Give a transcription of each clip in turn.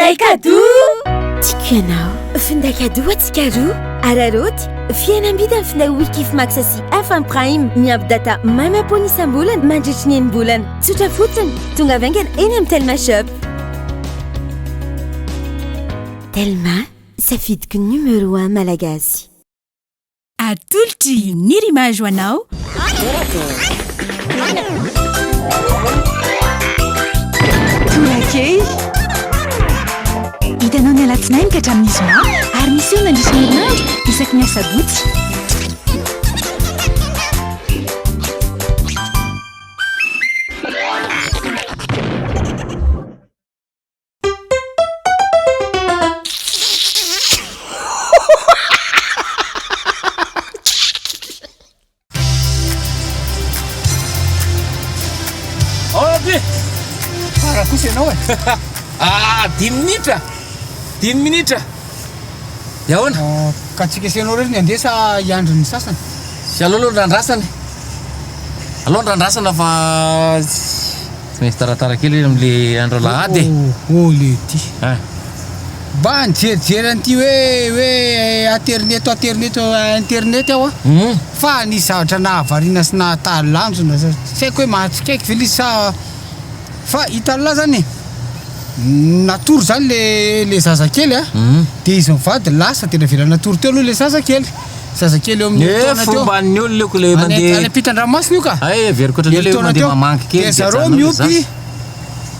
Finday cadeau! Tiako ianao. Finday cadeau antsika roa. Araraoty, fihenam-bidy amin'ny finday Wikif Max sy FM Prime miampy data maimaimpoana isam-bolana mandritry ny enim-bolana. Tsotra fotsiny, tonga vaingana eny amin'ny Telma Shop. Telma, safidiko numéro un malagasy. Atolotry Nirima ho anao. Torakely. Hitanao ny alatsinainy ka hatramin'ny zoma ary miseho mandritra ny herinandro isaky ny asabotsy. Tsara kosa ianao e. Ah, dimy minitra. Dimy minitra. Dia ahoana? Ah, ka tsika sy ianao irery ny handeha sa hiandry ny sasany? Sy aleo aloha ndrandrasana. Aleo ndrandrasana fa tsy maintsy taratara kely amin'le andro alahady e. Oh, oh le ty. Ah. Mba nijerijery an'ity hoe hoe aterineto aterineto internet aho a. Hmm. Fa nisy zavatra nahavariana sy nahatalanjona, tsy haiko hoe mahatsikaiky ve le izy sa fa hitan'lah zany e, natory zany le le zazakely a, Hmm. de izy mivady lasa de navela natory teo aloha le zazakely, zazakely eo amin'ny Eh, herintaona teo. fomban'ny olona io ko le Any mandeha. any ampitan-dranomasina io ka. Ay, heveriko ohatran'ny hoe le Herintaona mandeha teo. mamangy kely De de zareo ajanona le miompy zaza.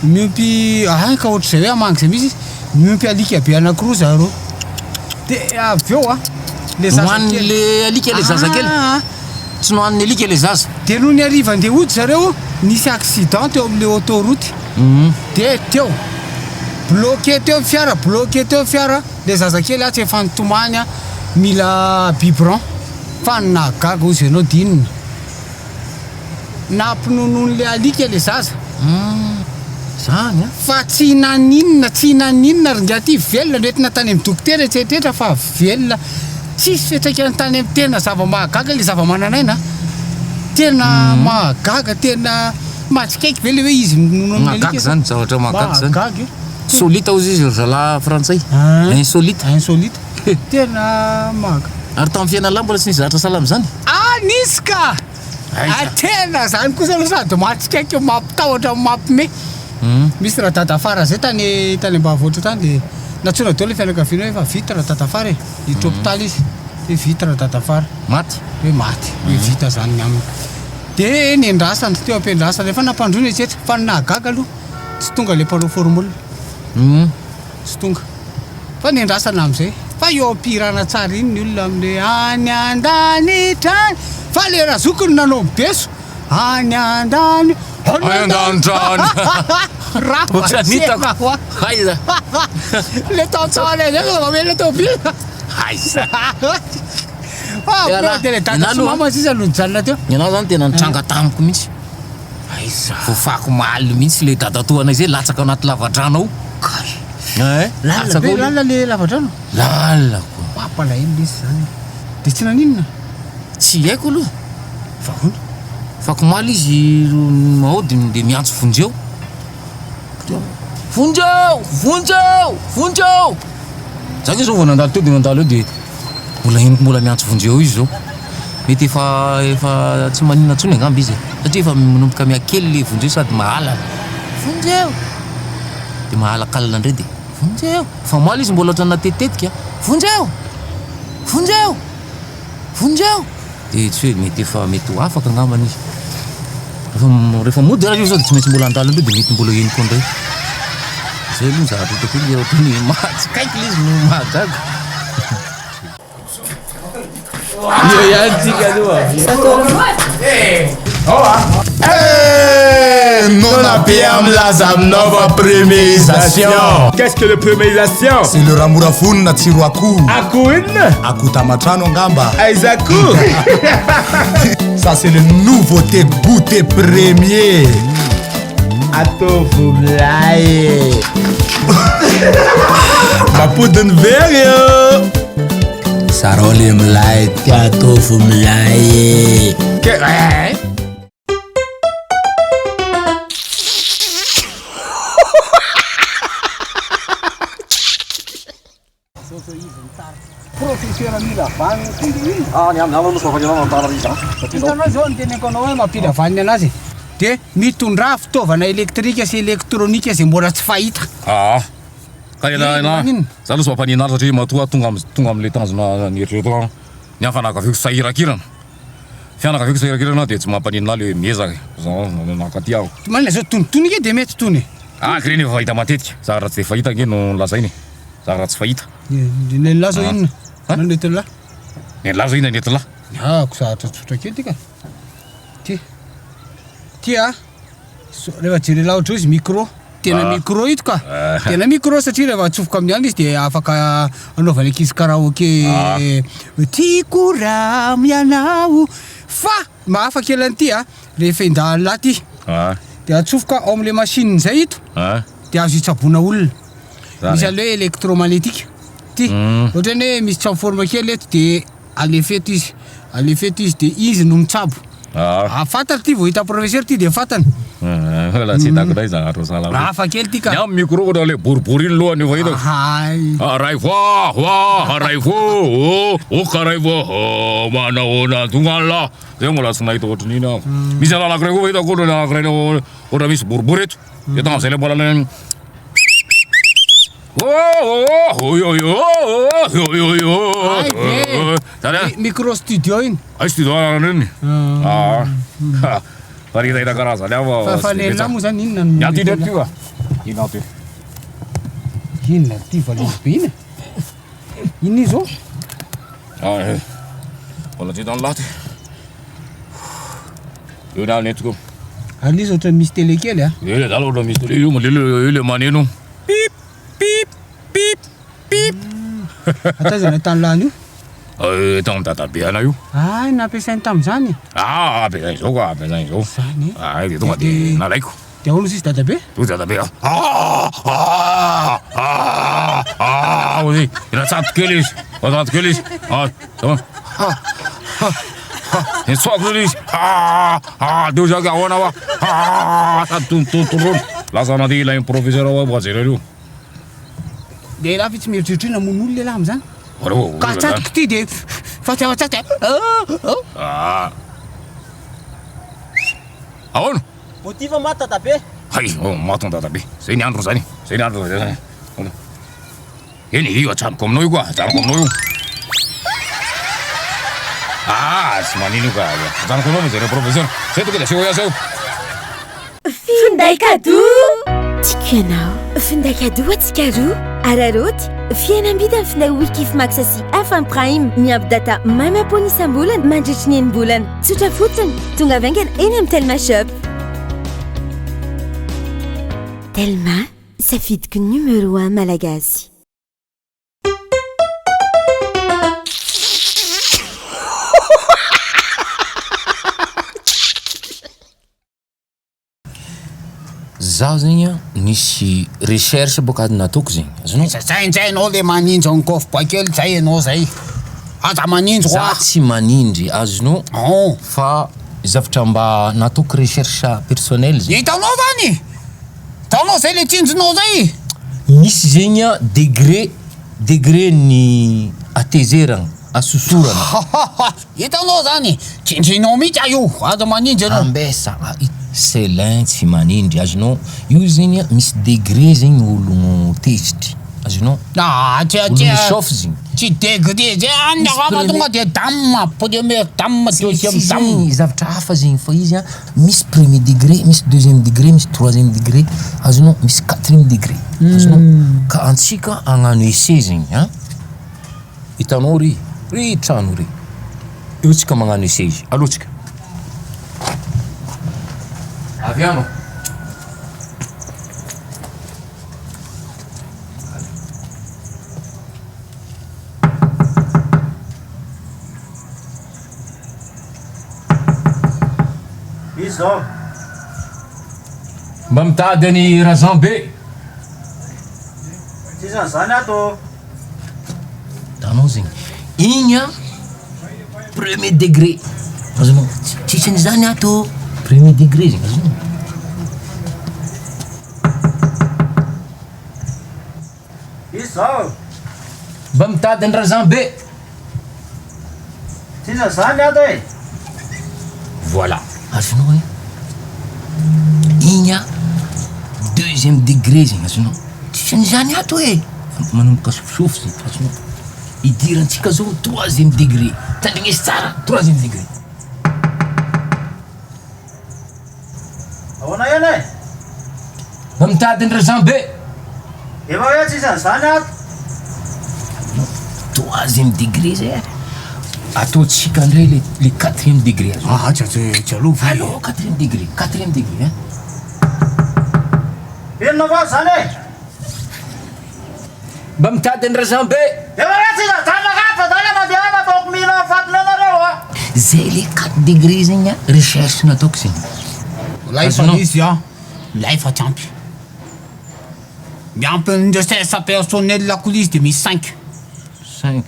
Miompy ahay ka ohatr'izay hoe hamangy izay mihitsy izy, miompy alika be anankiroa zareo. Dia avy eo a, le zaza kely. Nohanin'le alika le zaza kely? Ah. Tsy nohanin'ny alika le zaza? Dia nony hariva andeha hody zareo, nisy accident teo amin'le autoroute. Dia teo, bloqué teo ny fiara, bloqué teo ny fiara, le zazakely atsy efa nitomany a, mila biberon. Fa ny nahagaga hozy ianao dia inona? Nampinonoin'ilay alika ilay zaza. Hum, zany an! Fa tsy naninona, tsy naninona ry ingahy ty, velona, noentina tany amin'ny dokotera etsetr'etra fa velona. Tsisy fiantraikany tany amin'ny tena zava-mahagaga ilay zava-manan'aina an! Tena mahagaga, tena mahatsikaiky ve ilay hoe izy minono amin'ny alika? Mahagaga zany, zavatra mahagaga zany. Mahagaga e! Solita hozy izy ry zalahy frantsay. Insolite. Insolite. Tena mahagaga. Ary tamin'ny fiainan'lah mbola tsy nisy zavatra sahala amin'izany? Ah nisy ka! Aiza? Tena zany kosa aloha sady mahatsikaiky no mampitahotra no mampime. Misy radadafara zay tany tany ambanivohitra tany de nantsoina daholo ny fianakaviana hoe efa vita radadafara e, niditra hopitaly izy hoe vita radadafara. Maty? Hoe maty, hoe vita zany ny aminy. De nendrasana, teo am-piandrasana efa nampandroina etsetra fa ny nahagaga aloha tsy tonga le mpanao formule. Tsy tonga. Fa nendrasana amin'izay. Fa eo am-pihirana tsara iny ny olona amin'ilay any an-danitra any. Fa ilay razoky no nanao ny beso. Any an-danitra. Any an-danitra any. Rava Ohatran'ny hitako. tsena hoa. Aiza? Ilay tantsaha ilay zay vao mamela tôbila. Aiza? Ah, dia ilay dada sy mama sisa no nijanona teo. Ny anah zany tena nitranga tamiko mihitsy. Aiza? Voafako omaly mihitsy le dadatoanay zay latsaka anaty lavadrano ao. Kay. Eh, Lalina latsaka be, ao le. lalina le lavadrano? Lalina ko. Mampalahelo lesy zany e. De tsy naninona? Tsy haiko aloha. Fa ahoana? Fako omaly izy ao de de miantso vonjeo. Vonjeo! Vonjeo! Vonjeo! Za nge zao vao nandalo teo de nandalo eo de mbola henoko mbola miantso vonjeo izy zao. Mety efa efa tsy maninona intsony angamba izy e. Satria efa manomboka mihakely le vonjeo sady mahalana. Vonjeo! De mahalakalana indray de vonjeo! Fa omaly izy mbola ohatran'ny natetitetika, vonjeo! Vonjeo! Vonjeo! Dia tsy hoe mety efa mety ho afaka angambany izy. Rehefa rehefa mody ary io zao dia tsy maintsy mbola handalo indray dia mety mbola henoko indray. Zay aloha ny zavatra hitako io ohatran'ny mahatsikaiky ilay izy no mahagaga. Eo ihany tsika aloha. Eh, nona be milaza aminao fa premierisation. Qu'est-ce que le premierisation? C'est le raha mora vonona tsiro akoho. Akoho inona? Akoho tamatrano angamba. Aiza akoho? Ça c'est le nouveauté goûter premier. Ataovy milay e. Mampody ny very io. Zarao le milay ty ataovy milay e. Que- eo ivon'ny tarika. Professeur mila vaniny koa le iny. Ah, ny aminy aloha soa fa ny tara izy an. Hitanao izao ny teneniko anao hoe mampila vaniny anazy e. Dia mitondrà fitaovana elektrika sy elektronika izay mbola tsy fahita. Aa. Ka Inona ela maninona? Za aloha tsy mampanina ahy satria matoa tonga am tonga amle tanjona nieritreretiko aho. Ny ahy fianakaviako sahirankirana. Fianakaviako sahirankirana dia tsy mampanina ahy le miezaka e. Za nankaty aho. Manina zao tonitony nge dia mety tony e. Ah k'ireny efa fahita matetika. Zavatra tsy dia fahita ange no lazaina e. Zavatra tsy fahita. Ny nen'lah zao inona? Inona no entin'lah? Nen'lah zao inona no entin'lah? Ny ahako zavatra tsotra kely ty ka. Ty. Ty a. Rehefa jerena ohatra izy micro. Tena micro ito ka. Tena micro satria rehefa atsofoka amin'ny alina izy dia afaka anaovan'ny ankizy karaoke. Tiako raha mianao. Fa mahafa kely an'ity a, rehefa endahan'ny lahy ty. Dia atsofoka ao amin'ilay machine izay ito. Dia azo itsaboana olona. Misy an'ilay hoe électromagnétique. Ty. Ohatran'ny hoe misy transforme kely eto dia Alefa eto izy, alefa eto izy de izy no mitsabo. Ah. Fantany ty vao hita professeur ty de fantany. Raha tsy hitako indray zavatra sahala aminy. Hafa kely ty ka. Ny amin'ny micro ohatra le boribory iny lohany efa hitako. Ahay. Raivo ah, Raivo oh, oh ka Raivo oh, manahoana tonga lah. Zay mbola tsy nahita ohatran'iny aho. Misy anankiray koa hitako ohatra anankiray ohatra misy boribory eto. Eto amin'izay le mbola Micro studio iny. Ay studio anarany iny. Ah. Fa hita karazany hafa. Fa fa lehilahy moa zany inona no. Ny aty ndray ty va. Inona ty? Inona ty valise be iny? Inona izy io? Ah eh. Mbola tsy hitan'ny lahy ty. Io ny entiko. Ary izy ohatran'ny misy télé kely a. Io le dalo ohatran'ny misy télé io, io le maneno. Pip pip pip pip. Hatraiza nahitany lany io? Eh, tao amin'ny dadabe anay io. Ay, nampiasainy tamin'izany? Ah, ampiasainy izao ka, ampiasainy izao. Izany e? Ay, dia tonga dia nalaiko. Dia ahoana izy dadabe? Hoy dadabe, ah, ah, ah, ah, hoy izy. Dia natsato kely izy, natsato kely izy. Ah, zao. Ha, ha, ha. Nitsoako kely izy. Ah, ah, dia hoy izy, ahoana hoa? Ah, sady tontotontorona. Lasa nandeha ilay professeur hoa mba jereo io. Dia elah ve tsy mieritreritra hoe namono olona elah amin'izany? Ka atsatoko ity dia fa tsy afa-tsato Ah. Ahoana? Motif maty dadabe. Hay, oh, maty ny dadabe. Zay ny androny zany. Zay ny androny zany. Eny, io atsaniko aminao io koa, atsaniko aminao io. Ah, tsy manino io ka. Atsaniko aminao mijery professeur. Zay tonga dia asehoy azy eo. Finday cadeau! Tiako ianao. Finday cadeau antsika roa. Araraoty, fihenam-bidy amin'ny finday Wikif Max sy FM Prime miampy data maimaimpoana isam-bolana mandritry ny enim-bolana. Tsotra fotsiny, tonga vaingana eny amin'ny Telma Shop. Telma, safidiko numéro un malagasy. Zaho zegny an, nisy recherche boka nataoko zegny, azonao? Zay njay enao le maninjo an'i kôfboay kely zay enao zay, aza maninjo Za hoa. tsy manindry, azonao? Aon. Fa zavatra mba nataoko recherche personnel zegny. Hitanao zany? Hitanao zay le tsinjonao zay? Misy zegny an degré, degré ny hatezeragna, hasosorana. Hitanao zany, tsindrinao mihitsy aho io, aza manindry ianao. Ambesa a, Celin tsy manindry, azonao, io zegny misy degré zegny ologno tezitry, azonao, Ah, tsy olo tsy mi-chauffe zegny. tsy degré zay any Misy raha premier- tonga de dame, première dame, deuxième Tsy dame. zegny zavatra hafa zegny fa izy a misy premier degré, misy deuxième degré, misy troisième degré, azonao, misy quatrième degré, azonao, ka antsika hagnano essai zegny an. Hitanao ry, ry trano ry. Eo tsika magnano essai izy. Allo tsika. Avy anao. Iza zao? Mba mitady an'i Razambe. Tsisy an'izany ato. Hitanao zegny, igny an premier degré, azonao, tsisy an'izany ato, premier degré zegny, azonao. Iza zao? Mba mitady an'i Razambe. Tsy iza zany ato e! Voilà. Azonao hoe igny a deuxième degré zegny azonao. Tsisy an'izany ato e! Manomboka sofisofy zay azonao. Idirantsika zao troisième degré. Tandrignesy tsara troisième degré. Ahoana ihany e? Mba mitady an-dry Jean be. Efa hoe tsisy an'izany ato. Troisième degré zay ary. Ataontsika indray le le quatrième degré azo. Ah, tsy tsy tsy aloha ve? Allo quatrième degré, quatrième degré hein. Inona moa izany e? Mba mitady an'i Razambe. Efa hoe tsy zazana ka fa zany mandeha any ataoko mila fatiny anareo a. Zay le 4 degré zegny a recherche nataoko zegny. Milay fa izy a, milay fa tsy ampy. Miampy ny recherche personnelle koa izy de misy cinq. Cinq.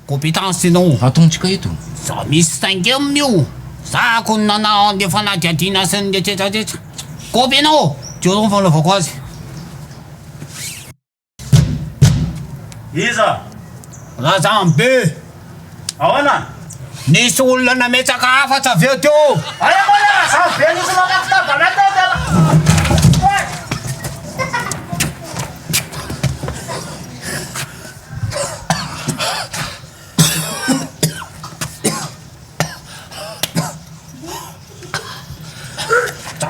Compétence ianao. Ataontsika eto. Za misy cinquième io. Za ko nanao le fanadihadiana sy ny etsetra etsetra. Kopy ianao. Jereo ny fanaovako azy. Iza? Razambe. Ahoana? Nisy olona nametraka hafatra avy eo teo. Aia moa le Razambe nisy naka fitaovana teo dia.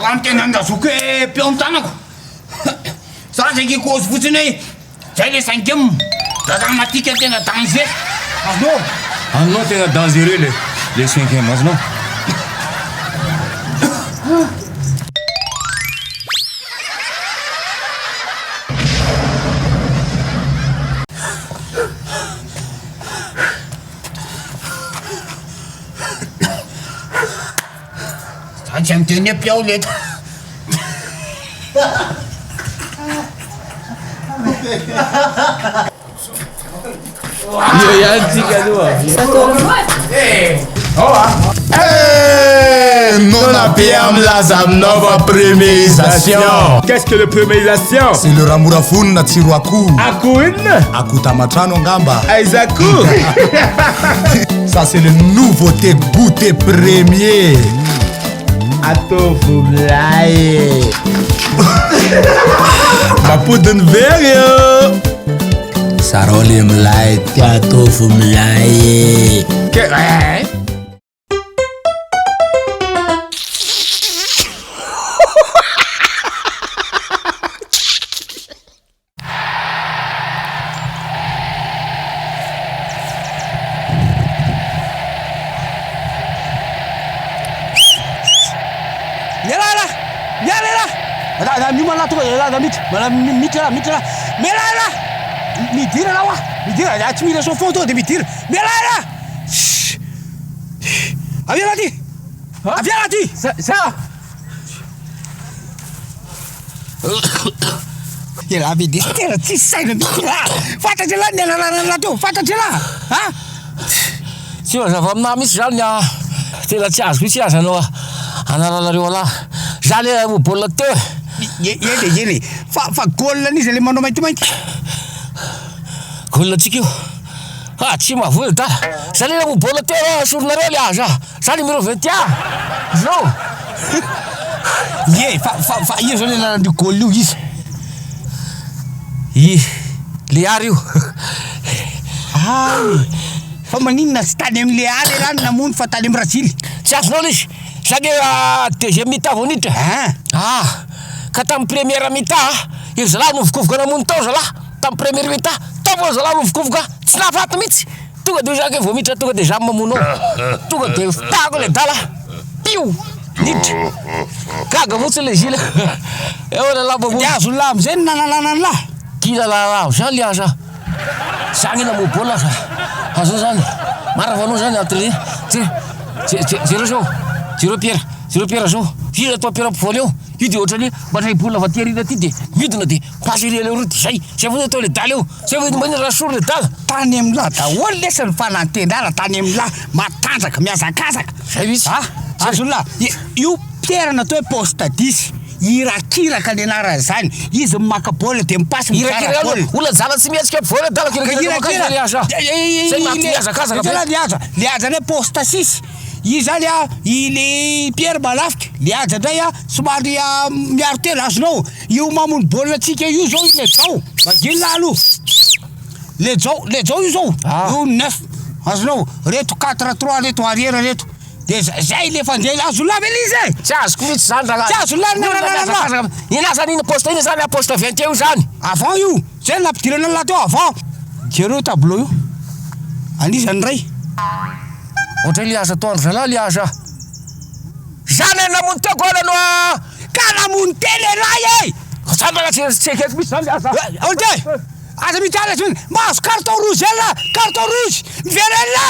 Za miteny an-dRazoky hoe peo ny tanako. Za zay kikozy fotsiny hoe zay le cinquième. Dramatique tena danger. Azonao? Anao tena dangereux le le cinquième azonao? Za tsy miteny hoe mpiao leta. Eo ihany tsika aloha. Eh, nona be milaza aminao fa premierisation. Qu'est-ce que le premierisation? C'est le ramora vonona tsiro akoho. Akoho inona? Akoho tamatrano angamba. Aiza akoho? Ça c'est le nouveauté goûter premier. Ataovy milay. Mampody ny very eo. Zarao le milay ty ataovy milay e. Que eh. Miala lah! Miala lah! Raha raha miomana lah tonga raha raha miditra, raha miditra lah, miditra lah. Miala lah! Midira lah hoa! Midira, raha tsy mila chauffeur tonga dia midira. Miala lah! Avia lah aty! Avia lah aty! Za za! Ialahy be dia tena tsisy saina mihitsy ialahy. Fantatr'ialahy ny anarana teo, fantatr'ialahy a! Tsy mazava aminahy mihitsy zany ny ahy. Tena tsy azoko mihitsy aza no analanareo anahy. Za le namoa baolina teo e. Eny e, eny e. Fa fa goal an'iza le manao maintimainty? Goal antsika io. Ah tsy mahavoa ry dada. Za le namoa baolina teo a, esorinareo le aza. Za numéro 21. Zao. Ie, fa fa fa iza zao le anaran'io goal io iza? I Léa io. Hay! Fa maninona tsy tany amin'i Léa le raha no namono fa tany amin'i Razily? Tsy azonao lesy. Za nge deuxième mi-temps vao niditra. Ah! Ah! Ka tamin'ny première mi-temps, iry zalahy novokovoka namono tao zalahy. Tamin'ny première mi-temps, tao vao zalahy novokovoka, tsy nahafaty mihitsy. Tonga de za nge vao miditra tonga de za mamono ao. Tonga de fitahako le dala. Pio! Niditra. Gaga fotsiny le zila. Eo le lamba Dia azon'ny lahy amizay no nanalana ny lahy? Kila lahy zany le aza. Za nge namoa baolina fa fa zao zany. Marina fa anao zany entraîner. Jereo zao. Jereo Pierre. Jereo Pierre zao. Io atao Pierre ampovoany eo. Io de ohatran'ny hoe mandray baolina avy aty aoriana aty de midina de passe ery aloha ery de zay. Zay fotsiny atao le dala eo. Zay vao manina raha sory le dala. Tany amin'ny lahy daholo lesy ny fanantenana, tany amin'ny lahy matanjaka, mihazakazaka. Zay mihitsy. Ah, azon'ny lahy. Io Pierre natao hoe poste dix. Irakiraka ny anaran'izany. Izy maka baolina dia mipasy mizara Irakiraka baolina. olona zala tsy mihetsika ampovoany adala kirakiraka makany Irakiraka. le aza. Zay maty mihazakazaka be. Le aza, le aza ndray poste 6. Izy zany a, i le Pierre malafika, le aza ndray a somary miaro tena azonao. Io mamono baolina antsika io zao i Lejao. Vagina aloha. Lejao, Lejao io zao. Io neuf. Azonao, reto quatre trois reto arrière reto. De zay le fandeha azo lava le izy e! Tsy azoko mihitsy zany rangahy. Tsy azo lava Ny olona mihazakazaka. Ina zany iny poste iny zany poste 21 zany. Avant io, zay no nampidirana an'lah teo avant. Jereo tableau io. An'iza ny ray? Ohatray liaza atoandro zalahy liaza. Zany e namono teo goala no a. Ka namono tena elah e! Zany mbola tsy ekeko mihitsy zany liaza. Ohatray! Aza mitala intsony! Mahazo carton rouge elah! Carton rouge! Miverena!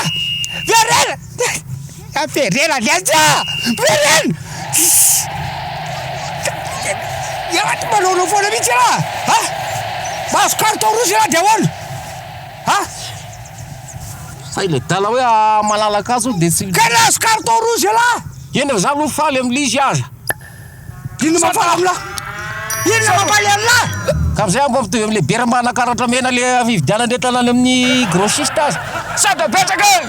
Miverena! Miverena Lianja! Miverena! Elah ty manaonao foana mihitsy elah! Ha? Mahazo carton rouge elah dia ahoana? Ha? Fa ilay dala hoe ah, malalaka azy hono dia tsy. Ka nahazo carton rouge elah! Eny fa za aloha faly amin'ilay izy aza. Inona mampaly aminah? Inona mampaly aminah? Ka amizay aho mba mitovy amle bera manakaratra mena le fividianana entana any amin'ny grossiste aza. Sady apetraka e!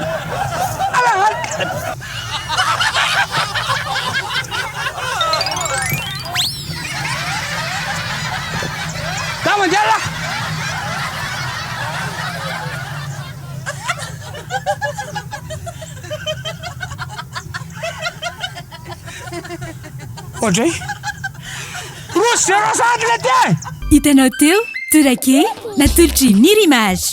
Za mandeha lah! Oadray! Roa zéro sahady le ty e! Hitanao teo, Torakely, natolotr'i Nirimage.